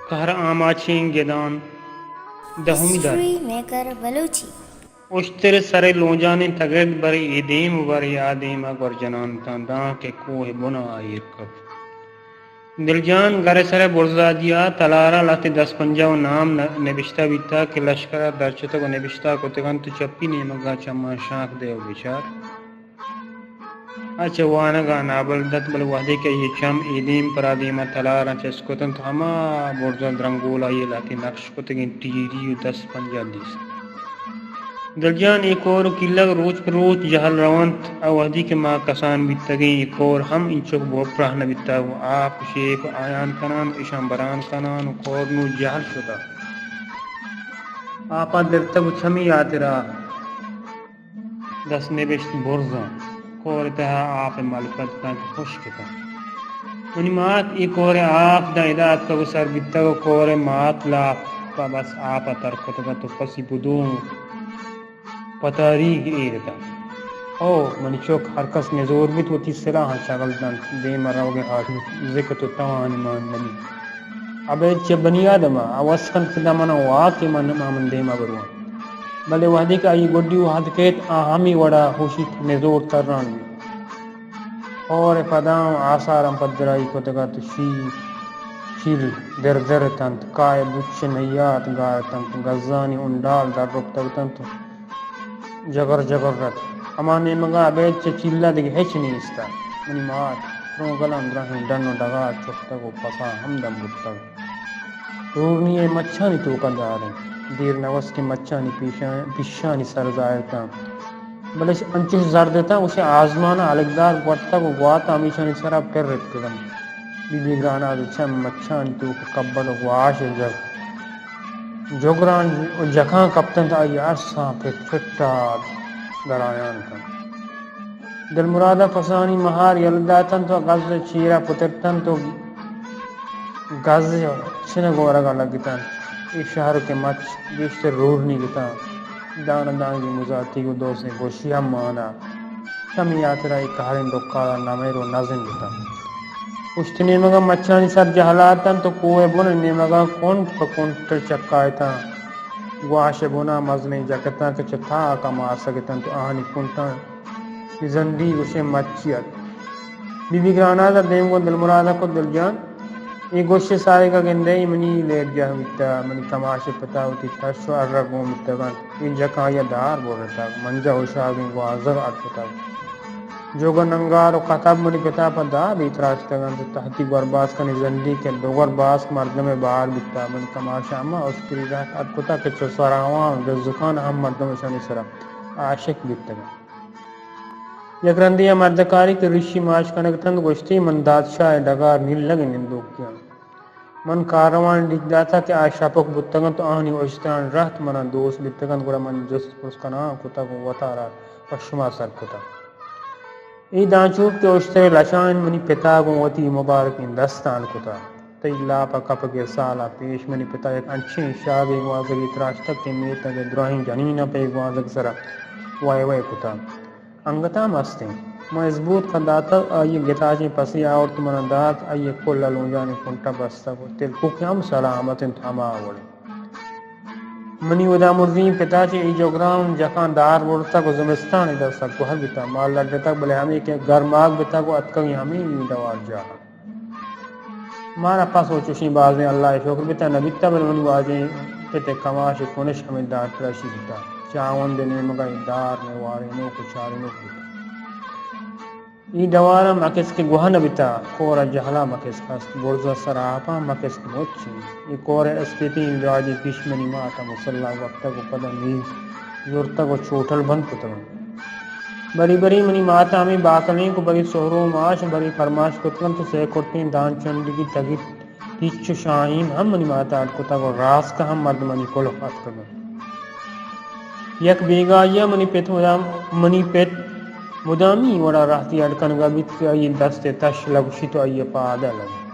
کہر آماچیں گدان۔ دہمی در۔ History maker Balochi. اشتر سر لونجانیں تگرد بر اے دیم و بر آ دیم ء گور جنان تاں داں کہ کوہ بنا ایر کپت۔ دلجان گر سر برزا دیا تلارا لہتے دست پنجاہ و نام ن-، نبشتہ بیتا کہ لشکر ء درچتگ و نبشتہ کتگ انت و چپی نیمگا چماں شانک دے و بچار۔ آ چہ وانگ ء نابلد ات، بلے وہدے کہ آئی ء چم اے دیم پرا دیم ء تلاراں چست کت انت، ہما برز ء درنگول ء آئی ء لہتیں نقش کتگیں ٹیری و دست پنجاہ دیست۔ دلجان، اے کور و کیلگ روچ پہ روچ جہل رونت ء وہدی کہ ما کسان بیتگیں، اے کور ہم انچک بوپراہ نہ بیتگ و آپ و شیپ آیان کنان و اشان بران کنان و کور نوں جہل شتگ۔ آپاں درتگ و چمی ہاترا دست نبشت برزاں۔ کور ء تہا آپ ء ملکت کنت، ہشک کنت۔ منی مات، اے کور ء آپ داں ادا اتکگ و سر بیتگ و کور ء مات لاپ پہ بس آپ ء تر کتگ ات و پسی بدو پتاریگ ایر اتنت۔ او منی چک، ہرکس نزور بیت، وتی سلاہاں چگل دنت، دیم ء روگ ء ہاٹ زکت و توانی مان نہ بیت۔ ابید چہ بنی آدم ء ہوس کنت کہ داں من ء واک ء من، من دیم ء برواں۔ بلے وہدے کہ آئی گڈی وہد کیت، آ ہمے وڑا ہوشیت، نزور تران بیت۔ ہور ء پداں آساراں پدرائی کتگ ات، شیر، شیر در در اتنت، کائے بچ نیات گار اتنت، گزانی انڈال در رکتگ اتنت۔ جگر جگر ات۔ ہما نیمگا ابید چہ چیلا دگہ ہچ نیست ات۔ منی مات، ترونگلاں دراہیں ڈن و ڈگار چکتگ و پسا ہم دم بوتگ۔ رورنی ء مچانی توکا دار انت۔ دیر نوست کہ مچانی پیشان-، پیشانی سر زاہر تاں۔ بلے انچش زرد اتاں، گوشے آزمان ء الگدار گوٹتگ و گوات ہمیشانی سرا پر اتکگ انت۔ بی بی گراناز چم مچانی توک کبل و گواش جگ جگران و جکان کپتنت، آئی ارساں پٹ پٹ ء درایان اتنت۔ دلمراد ء پسانی مہار یل داتنت و گز ء چیر ء پترتنت و گز چنگ ورگ ء لگتنت۔ اے شہر کہ مچ گیشتر رورنی گتاں، دانہ دانگی مزاتی و دوسیں گوشی ہم مانا۔ چمی ہاترا اے کہریں ڈکال ء نمر و نزم بوتنت۔ پشت نیمگ ء مچانی سر جہلات انت و کوہ ء بن نیمگ ء کنٹ پہ کنٹ چکایتاں۔ گواش ء بن ء مزنیں جکتاں کہ چہ تاک ء ماسگ اتنت و آہانی کنٹاں زندی گوشیں مچی ات۔ بی بی گراناز ء دیم گوں دلمراد ء کت، دلجان، اے گوشے سارگ ء گندئے، اے منی لیب جاہ بیتہ، منی کماش ء پت ء وتی تش و ارگ گون بیتگ انت۔ اے جکاں آئی ء دار برتگ، منجہ و شاگیں گوازگ اڈ کتگ۔ جوگ ء ننگار و کتب منی پت ء پہ دابے تراشتگ انت۔ تہتی گورباسکانی زندیک ء دو گورباسک مردم ء بہر بیتہ۔ منی کماش ء ہما اشتری رہت اڈ کتگ کہ چو سراوان و دزکان ہم مردم اشانی سرا عاشق بیتگ انت۔ یک رندے ء مردکاری کہ ریشی ماچ کنگ اتنت، گوشتی، من دادشاہ ء ڈگار نیلگیں نندوکے آں۔ من کاروان ڈیک داتہ کہ آ شپک بوتگ انت و آہانی اشتران رہت منا دوست بیتگ انت، گڑا من جست پرس کنان کتگ و وتارا پہ شما سر کتگ۔ اے دانچوک کہ اشتر ء لشاں منی پت ء گوں وتی مبارکیں دستاں کتہ۔ تئی لاپ ء کپگ ء سال ء پیش منی پت ء یک انچیں شاگے گوازگے تراشتگ کہ میتگ ء دراہیں جنین ء پہ اے گوازگ سرا وائے وائے کتہ۔ انگت ء مستیں۔ من ازبوت کن داتگ، آئی ء گتاچیں پسے آورت منا دات، آئی ء کل ء لونجانی کنٹ ء بستگ و تلکوک ہم سلامت انت ہما وڑیں۔ منی ہدامرزی ئیں پت ء چہ اے جگران جکان دار برتگ و زمستان ء دست ء گوہر بیتگ، مال لڈتگ، بلے ہمے کہ گرماگ بیتگ و اتکگیں ہمے اے ڈوار جاہ ء۔ مارا پس و چشیں بازیں اللہ ء شکر بیتگ نہ بیتگ، بلے منی واجہیں پت ء کماش ء کنش ہمے دار تراشی بیتگ۔ چاوند ء نیمگ ء اے دار مئے وارینوک و چارینوک بیتگ۔ اے ڈوار ء مکسک گوہ نہ بیتہ، کور ء جہل ء مکسک است، برز ء سر ء آپاں مکسک مچ انت۔ اے کور ء اسپیتیں راجے پیش منی مات ء مسلہ وپتگ و پدا نیز زرتگ و چوٹل بند کتگ انت۔ بری بری منی مات ء ہمے باکلینک و بری سہرو ماش بری پرماش کتگ انت و سئے کرتیں دان چنڈگی تگیت۔ پیچ و شاہین ہم منی مات ء اڈ کتگ و راسک ہم مردمانی کلوہ اتکگ انت۔ یک بیگاہی ء منی پت مدام، منی پت مدامی وڑا راہتی اڈ کنگا بیت کہ آئی دست ء تش لگوشیت و آئی ء پاد ء لگیت۔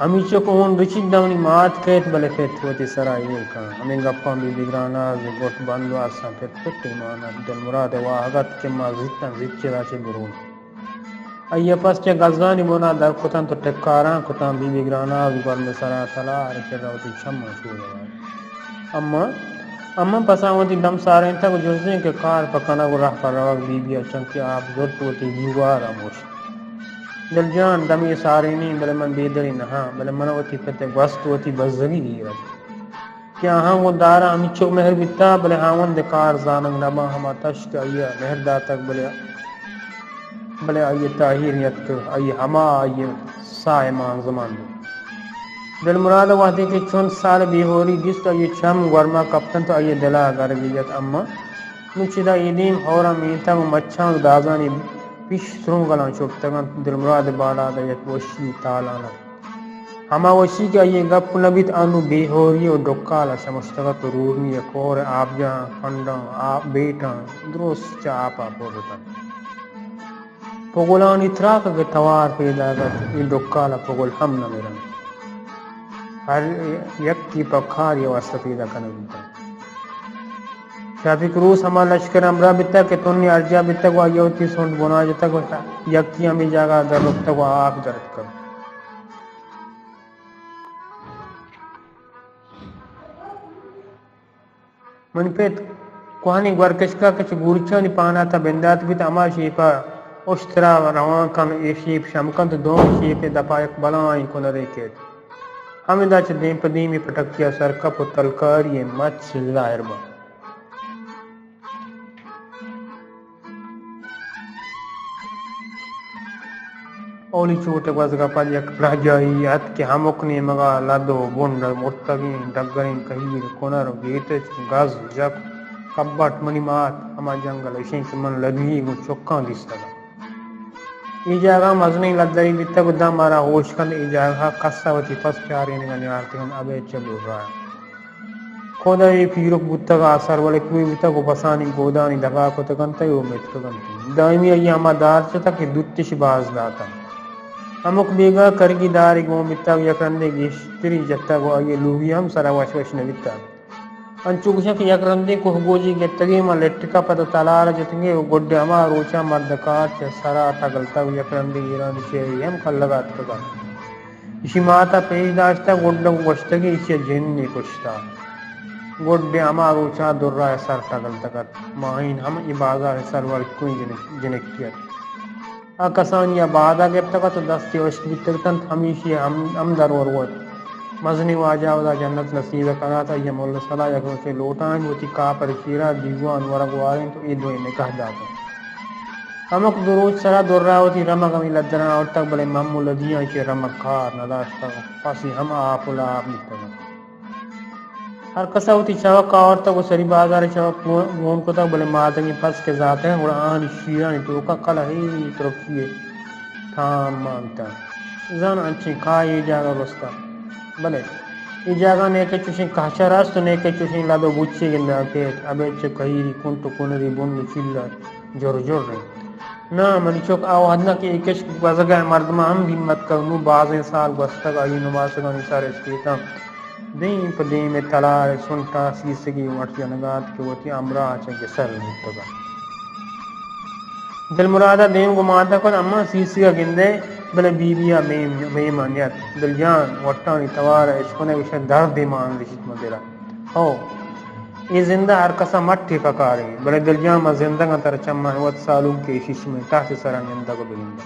ہمیچک ہون رچیت داں منی مات کئیت، بلے پت وتی سرا ایر کن۔ ہمے گپاں بی بی گراناز گٹ بند و ارساں پت پت ایمان ات۔ دلمراد ء واہگ ات کہ ما زیتاں زیت چرا چہ برون۔ آئی ءَ پس چہ گزانی بنا در کتنت ءُ ٹکاراں کتاں۔ بی بی گراناز گورم ءِ سرا تلار ءِ کرا وتی چماں چوڑ دات۔ اما، اما پسا وتی دم سارینتگ ءُ جنزیں کہ کار پہ کنگ ءُ راہ پہ روگ۔ بی بی ءَ چنکہ آپ زرت وتی گیوار ءَ گوشت، دل جان، دمے سارینیں، بلے من بے دلے نہ آں، بلے من وتی پت ءِ گوست وتی بزگی گیر ات کہ آہاں گوں دار ءَ ہمینچک مہر بیتا، بلے ہاوند ءِ کار زانگ نہ باں۔ ہما تش کہ آئی ءَ مہر داتگ، بلے، بلے آئی ءِ تاہیر نیتکگ، آئی ءَ ہما آئی ءِ ساہ ءِ مانزمان بوت۔ دلمراد ءَ وہدے کہ چنت سال بے ہوری دیست، آئی ءِ چم گورما کپتنت ءُ آئی ءِ دل ءَ گرگے جت۔ اما نوں چدا اے دیم ہوراں مینتگ ءُ مچاں ءُ دازانی پیش سرونگلاں چپتگ انت۔ دلمراد ءِ بالاد ءَ یک وشی تالان ات۔ ہما وشی کہ آئی ءَ گپ نہ بیت، آ نوں بے ہوری ءُ ڈکال ءَ شمشتگ ات ءُ رورنی ءِ کور ءِ آبجاہاں، کنڈاں، آپ بیٹاں درست چہ آپ ءَ پر اتنت۔ پگلانی تراک کہ توار پیداک ات، اے ڈکال ءَ پگل ہم نہ مرنت۔ ہر یکے پہ کارے ءِ واستا پیدا کنگ بیتنت۔ شپی کروس ہما لشکر ءِ ہمراہ بیتگ کہ تنی ہرجاہ بیتگ ءُ آئی ءَ وتی سنڈ بنا جتگ ءُ یکے ہمے جاگہ ءَ در رپتگ ءُ آپ در اتکگ۔ منی پت، کوہنیں گورکشک ءَ کہ چہ گورچانی پانات ءَ بندات بیت، ہما شیپ ءَ اشتر ءَ روان کن، اے شیپ شم کنت ءُ دومی شیپ ءِ دپ ءَ یک بلاہیں کنرے کیت۔ ہمدا چہ دیم پہ دیمی پٹکی ءَ سر کپ ءُ تلکاری ءِ مچ ظاہر بنت۔ اولی چوٹ ءِ گوزگ ءَ پد یک درہجاہی ات کہ ہمک نیمگ ءَ لد ءُ بنڈ ءُ مرتگیں ڈگریں کہیر، کنر ءُ گیتچک، گز، جک، کبٹ، منی مات، ہما جنگل اشیں کہ من لدی گوں چکاں دیستگ ات۔ اے جاگہ مزنیں لدری بیتگ ءُ داں مارا ہوش کنت، اے جاگہ ءَ کس ءَ وتی پس چارینگ ءَ نیارتگ انت، ابید چہ لوگ ءَ۔ کھد ءَ اے پیرک بوتگ، آسر ولکوئی بوتگ ءُ پسانی گودانی دگا کتگ انت ءُ میتکگ انت۔ دائمی آئی ءَ ہما دار جتگ کہ دوتش باز داتگ۔ ہمک بیگاہ کرگی دارے گون بیتگ، یک رندے گیشتری جتگ ءُ آئی ءِ لوگی ہم سرا وش وش نہ بیتگ۔ انچو گوشاں کہ یک رندے کوہگوجے گپتگیں، ماں لٹک ءَ پد ءُ تلار ءَ جتگیں ءُ گڈ ءَ ہما روچاں مردکار چہ سرا ٹگلتگ ءُ یک رندے ایرانی شہرے ہم کلگ ءَ اتکگ ات۔ ایشی مات ءَ پیش داشتگ، گڈ ءَ گوشتگیں ایشی ءَ جنے کشتگ۔ گڈ ءَ ہما روچ ءَ درا ءِ سر ٹگلتگ ات۔ ماہین ہم اے بازار ءِ سرور کوئیں جنک، جنکے ات۔ آ کسانی ءَ بادا گپتگ ات ءُ دستی ہشک بیتگ اتنت، ہمیشی ءَ ہم، ہم درور وت۔ مزنیں واجہ ہدا جنت نصیب ءَ کنات، آئی ءَ ملا سلا یک روچے لوٹائینت، وتی کاپر چیرا دیوان ورگ وارینت ءُ اے دوئیں نکاح داتنت۔ ہمک دو روچ سرا درا وتی رمگ ہمے لدراں آورتگ، بلے مم ءُ لدیاں ایشی ءَ رمگ کار نہ داشتگ، پسی ہم آپ ءُ لاپ بیتگ انت۔ ہر کس ءَ وتی چوک آورتگ ءُ سری بازار ءِ چوک گون، گون کتگ، بلے مادگیں پس کہ زاتگ انت، گڑا آہانی شیرانی توک ءَ کلہے ترپشی ءِ تام مان بیتگ۔ زان انچیں کائے اے جاگہ گوستگ۔ بلے اے جاگہ نئیکہ چوشیں کہچر است ءُ نئیکہ چوشیں لد ءُ بچے گندگ ءَ کیت، ابید چہ کہیری کنٹ ءُ کنری بن ءُ چیل ءَ جر جر انت۔ ناں منی چک، آ وہد نہ کہ اے کشک گوزگ ءِ مردماں ہم دیم اتکگ، نوں بازیں سال گوستگ، آئی ءِ نماسگانی سر اشکیتاں دیم پہ دیم ءَ تلار ءِ سنٹاں سیسگی وٹ جنگ ءَ ات کہ وتی ہمراہ ءَ چہ گسر لوٹتگ ات۔ دلمراد ءَ دیم گوں مات ءَ کت، اماں سیسگ ءَ گندئے، بلے بی بی ءَ میم، میم ءَ نیت۔ دل جان، وٹانی توار ءَ اشکنئے، گوشئے دردے مان رسیت من دل ءَ۔ ہو، اے زند ءَ ہر کس ءَ مٹے پکار انت، بلے دل جان من زندگ آں، ترا چمانی وت سالونکے ایشی شمئے تہت ءِ سرا نندگ ءُ بگندگ۔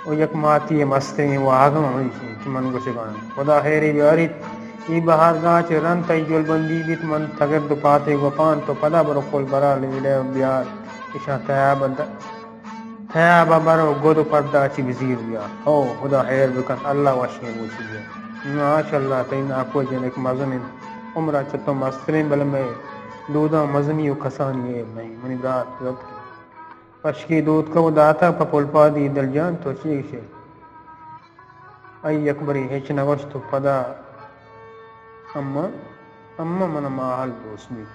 ءُ یک ماتی ءِ مستریں واہگ ہم ہمیش انت کہ من گوشگ ءَ آں، خدا ہیرے بیاریت، اے بہارگاہ چہ رند تئی جلبندی بیت، من تگرد ءُ پاتے گوپان، تو پدا برو کلبر ءَ لیڑہ بیار، اشاں تیاب ءَ د-، تیاب ءَ بر ءُ گد ءُ پرداچی بزیر بیار۔ ہو، خدا ہیر بکنت، اللہ وشیں روچے بیار۔ ماشاءاللہ، تئی ناکو ءِ جنک مزن انت، عمر ءَ چہ تو مستر انت، بلے مئے دوداں مزنی ءُ کسانی ہیر نہ انت۔ منی برات زتک، پشکی دوتکگ ءُ داتگ پہ پلپادی۔ دل جان، تو چے گشئے؟ آئی ءَ یک برے ہچ نہ گوشت ءُ پدا اماں، اماں من ءَ ماہل دوست بیت۔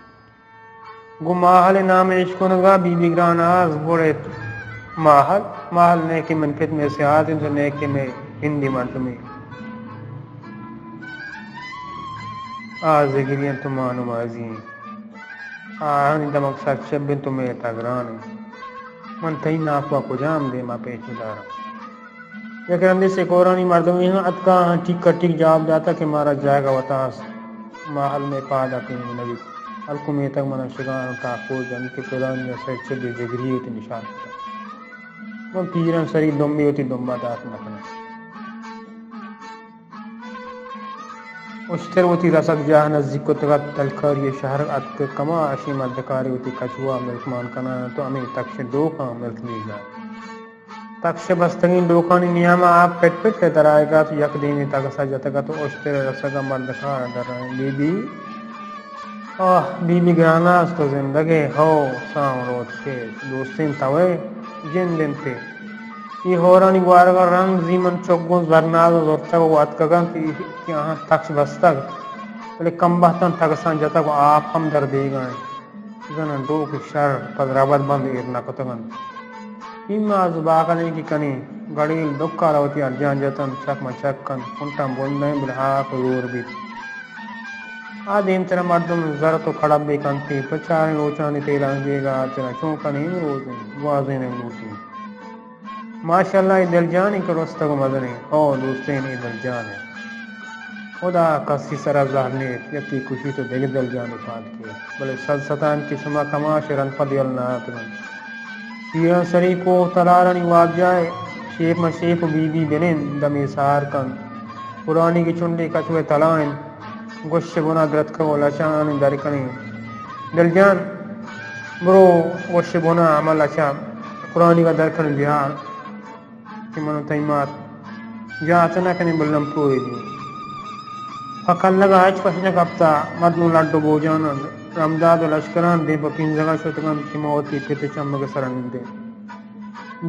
گوں ماہل ءِ نام ءَ اشکنگ ءَ بی بی گراناز بڑ ایت۔ ماہل، ماہل نئیکہ من پت مئے سیاد انت ءُ نئیکہ مئے ہندی مردمے۔ آ زگری انت ءُ ما نمازی ایں۔ آہانی دمگ سرچب انت ءُ مئے تہ گران انت۔ من تئی ناکو ءَ کجام دیم ءَ پیچ بداراں؟ یک رندے سکورانی مردمے ہم اتکا، آہاں ٹیک ءَ ٹیک جواب داتا کہ مارا جاگہ وتا است، ما المے پاد ءَ پیم نہ بیت۔ ہلکو میتگ من ءَ شگان ءَ ٹاکور جنت کہ پلانی ءَ سر چہ بے جگری وتی نشان کتگ۔ من پیران سری دمبے وتی دمب ءَ دات نہ کناں۔ اشتر وتی رسگ جاہ نزیک کتگ ات، تلکاری ءِ شہر اتک، کما اشیں مردکارے وتی کچوا ملکمان کنان ات و ہمے تکش ڈوکاں ملک دیگ ءَ ات۔ تکش بستگیں ڈوکانی نیام ءَ آپ پٹ پٹ ءَ درآیگ ءَ ات، یک دیمی تگس ءَ جتگ ات و اشتر ءِ رسگ ءَ مردکار ءَ درائینت، بی بی، آہ، بی بی گراناز تو زندگ ئے؟ ہو، ساں روت کہ دوستین توئے جند انت ئے۔ اے ہورانی گوارگ ءَ رند زی من چک گوں زرناز ءَ زرتگ و اتکگ انت کہ آہاں تکش بستگ، بلے کمبہتاں تگساں جتگ و آپ ہم در دیگ ءَ انت۔ زن ءَ ڈوک شر پد ربد بند ایر نہ کتگ انت۔ پیماز باکلینکی کنیں، گڑیل ڈکال ءَ وتی ارجان جت انت، چک ماں چک انت، کنٹاں بندیں بلے ہاک زور بیت۔ آ دیمتر ءَ مردم زرت و کڑبے کنت، پہ چاریں روچانی تیلانک دیگ ءَ آترا چون کنیں روزیں گوازینگ لوٹی۔ ماشاءاللہ، اے دلجان انت کہ رستگ و مزنیں۔ او دوستین، اے دلجان انت۔ خدا کسی سرا زہر نیت، یکے کشیت و دگہ دلجانے پاد کیت۔ بلے سد ستان کہ شما کماش رند پد یل نہ آتگ انت۔ پیران سری کوہ تلارانی وابجاہ ءَ شیپ ماں شیپ و بی بی بنند دمے سار کنت۔ پرانی کہ چنڈے کچوئے تلا انت۔ گوش بنا درتکگ و لچانی در کنیں۔ دلجان، برو گوش بنا ہما لچا پرانیگا در کن بیار کہ من و تئی مات جات نہ کنیں بلم پوری دی۔ پہ کلگا ہچ پش نہ کپتا، مردم لڈ و بوجان انت۔ رمداد و لشکران دیم پہ پینزگا شتگ انت کہ ما وتی پت چمگ سرا نندیں۔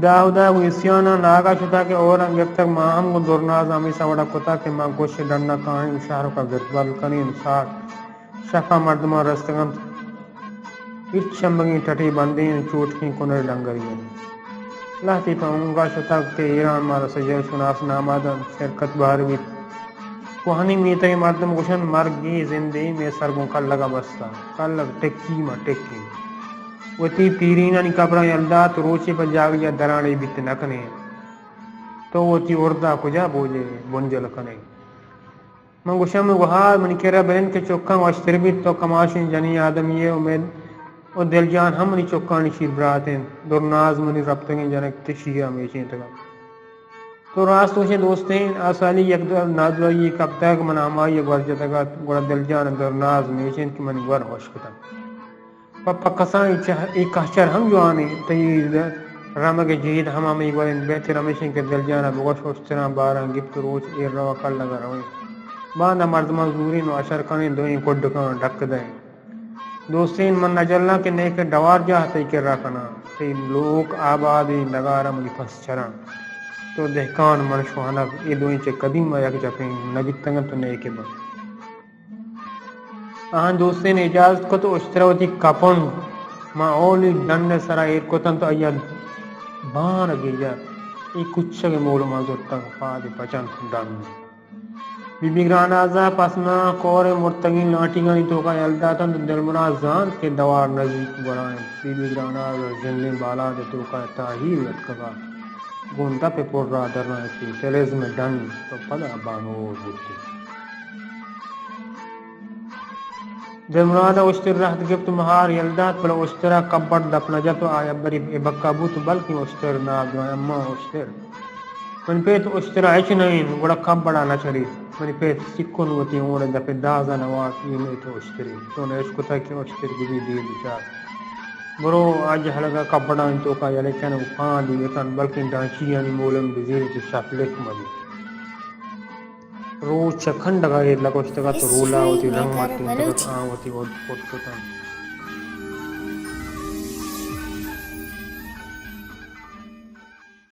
داہدا گوں عصیاناں ناگا شتا کہ اوراں گپتگ، ما ہم گوں درناز ہمیسا وڑا کتا کہ ما گوش ڈنا کاہیں و شہرکا زربل کنیں و ساٹ شپا مردمان رستگ انت۔ ہچ شمبگیں ٹٹے بندیں و چوٹکیں کنر ڈنگری انت۔ لہتے پہ اونگا شتگ کہ ایران مارا سجل شناس ناما دنت، شرکت بہر بیت۔ کوہنیں میتگے مردم گوشنت، مرگی زندی مئے سر گوں کلگا بستا۔ کلگ ٹکی ما ٹکی۔ وتی پیرینانی قبراں یل دات، روچے پہ جاگہے ءَ درانڈے بیت نہ کنئے۔ تو وتی اردا کجا بوجئے بنجل کنئے؟ من گوشاں، من گوہار منی کرا بنند کہ چکاں وشتر بیت، تو کماشیں جنیں آدمی ئے۔ امید و دلجان ہم منی چکانی شیر برات انت۔ درناز منی رپتگیں جنک تشی ءَ میچینتگ ات۔ تو راست گوشئے دوستین، آ سالی یک دو نادراہی کپتگ، من ہمائی ءَ گور جتگ ات، گڑا دلجان ءَ درناز میچینت کہ منی گور ہشک کتگ۔ پہ پکساں اے چہ-، اے کہچر ہم جوان انت، تئی رمگ ءِ جید ہم ہمے گور انت۔ بہتر ہمیش انت کہ دلجان ءَ بگوش، اشتراں باراں گپت روچ ایر رو ءَ کلگ ءَ رویں۔ باندا مردماں زوریں و اشر کنیں، دوئیں کڈکاں ڈک دئیں۔ دوستین، من نجلاں کہ نئیکہ ڈوار جاہ تئی کرا کناں، تئی لوگ آبادیں ڈگار ءَ منی پس چراں۔ تو دہکان، من شوہنگ، اے دوئیں چہ قدیم ءَ یک جپیں نہ بیتگ انت و نئیکہ بنت۔ آہاں دوستین اجازت کت و اشترا وتی کپنگ ماں اولی ڈن ءِ سرا ایر کت انت و آئی ءَ بانگے جت۔ اے کچگ ءِ مولماں زرتگ، پاد ءَ پچ انت ڈن۔ بی بی گراناز ءَ پسناں کور ءِ مرتگیں لانٹیگانی توکا یل دات انت و دلمراز زانت کہ ڈوار نزیک گورا انت۔ بی بی گراناز ءَ ژندیں بالاد ءِ توکا تاہیر اتکگ ات۔ گوں دپ ءِ پرا درائینتی، تلزم ڈن تو پدا بانور بوتی۔ دلمراد ءَ اشتر رہت گپت، مہار یل دات، بلے اشتر ءَ کبڑ دپ نہ جت و آئی ءَ بری ایبکہ بوت، بلکیں اشتر نادراہ، اما اشتر۔ منی پت اشتر ءَ ہچ نہ انت، گڑا کبڑ ءَ نہ چریت۔ منی پت سکن وتی ہون ءِ دپ ءَ داز ءَ نہ وارت، اے مئے تو اشترے۔ تو نہ اشکتگ کہ اشتر بہ بی دیر بچار۔ برو آ جہلگ ءَ کبڑانی توکا یلہ کن و پاں دیگ کن، بلکیں ڈانچیانی مولم بزیر چہ شپ لک مہ بیت۔ روچ چہ کنڈگ ءَ ایر لگوشتگ ات و رولا وتی رنگ ماتینتگ ات، آ وتی اود پٹ کت انت۔